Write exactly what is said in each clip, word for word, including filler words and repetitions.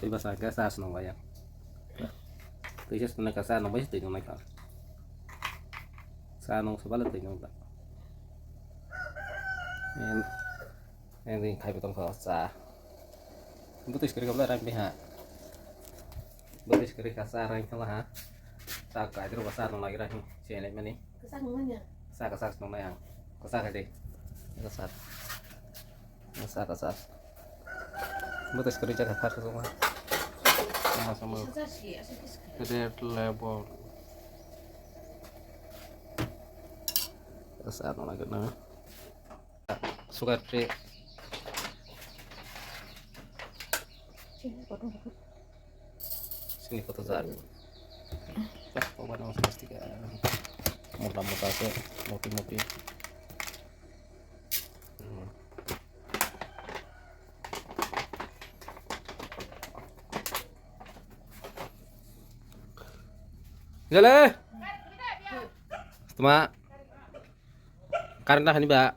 Twi bwsa hwnkhe cha se nung lai ya. Twi se nung lai kha, cha nung bai se twi nung lai kha. Cha nung se bale twi nung lai. En, en ring khai bo tong kha cha. Bwtwi se kwrwi kha bwle rang biha. Bwtwi se kwrwi kha cha rang kha ha. Cha kai dro cha nung lai rang se lai mani. Kwchak nung lai ya. Cha kwchak nung lai ang. Kwchak khai de. Kwchak. Sa ka sa. Bwtwi se kwrwi chakha kha suma. Sama sama. Red label. Sa no lagi na. Sugar free. Sini kotor jar. Wah, obat nang plastik. Mota mota se, moti moti. Hmm. Jale. Tuma. Karena hani ba.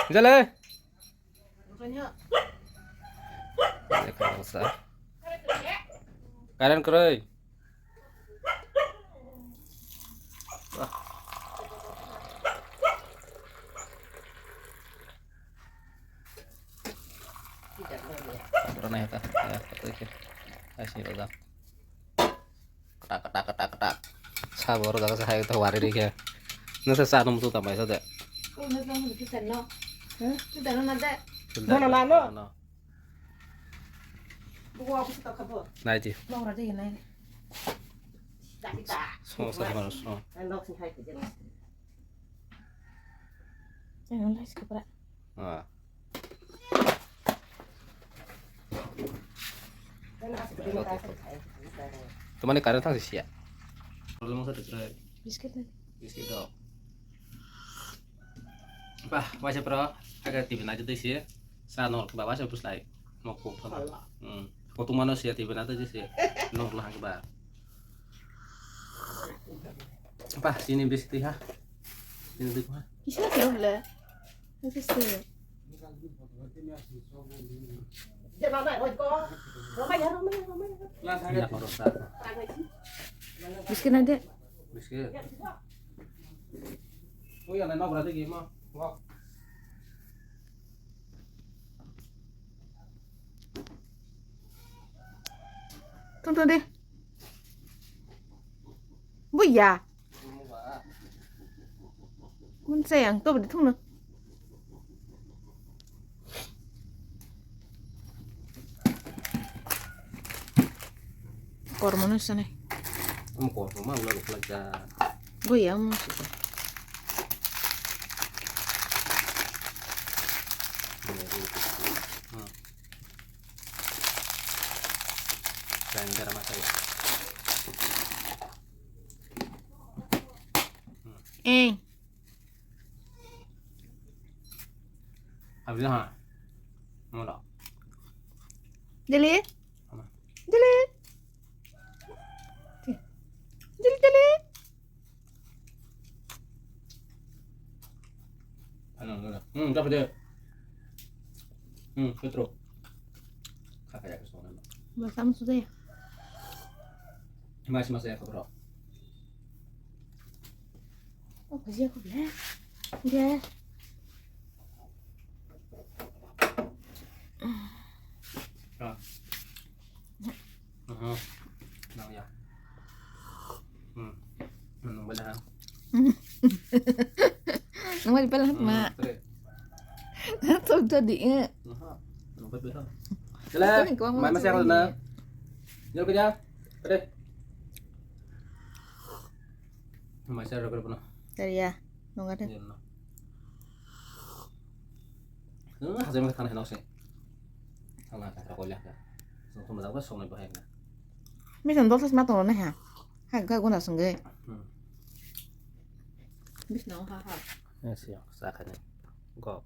Jale. Karen kwrwi. Rona heta, ya, kata ke. Asi roda. Ketak, ketak, ketak, ketak. Sabo oro jaga sa hai to wari ri khe. Nang sa sa num tu tamai sa de. Ko na tang di kita no. Hah? Kita no na de. Kita no, no, no. Buku aku sih tak kabur. Nai di. Mau rada ya nai. Tak kita. So sa harus. Oh. Ayo lo sih hai kerja. Ayo lo sih kepala. Ah. Tumani current thang sia. Problem sa tekrai. Biscuit na. Biscuit dok. Bah, waisa pro, aga T V na jodi sia. Sa nol ba waisa puslai. Mok ko. Hmm. Ko tumano sia T V na jodi sia. Nol lang ba. Bah, sini biscuit ha. Sini dikha. Kisa kira bela. Kisa. Biscuit na de. Biscuit. Tong tong de. Buya. Mun sayang to beri thung na. Kormo no sanai. Am kormo ma ulo rukla ja. Buya mo. Grinder masaya. Eh. Abla ha. Mola. Dili. Dili. Dili, dili. Ano, ano, ano. Hmm, dapat dia. Hmm, betul. Kakak ya kesana. Masam sudah ya. Masih masih ya, bro. Oh, kerja aku bela. Dia. Ah. Aha. Nang ya. Hmm. Nang bela. Nang bela ma. Tuh jadi eh. Aha. Nang bela. Jela. Mai masih aku na. Jel kerja. Ade. Mai saya rokro puna. Dari ya. Nong ada. Nung hajai maka thana henok se. Thana ka thara kolya ka. Sung thum da ko song ne bahai na. Misan dol sas ma tong na ha. Ha ga guna sung ge. Hmm. Bis na ha ha. Ya siya sa ka ne. Go.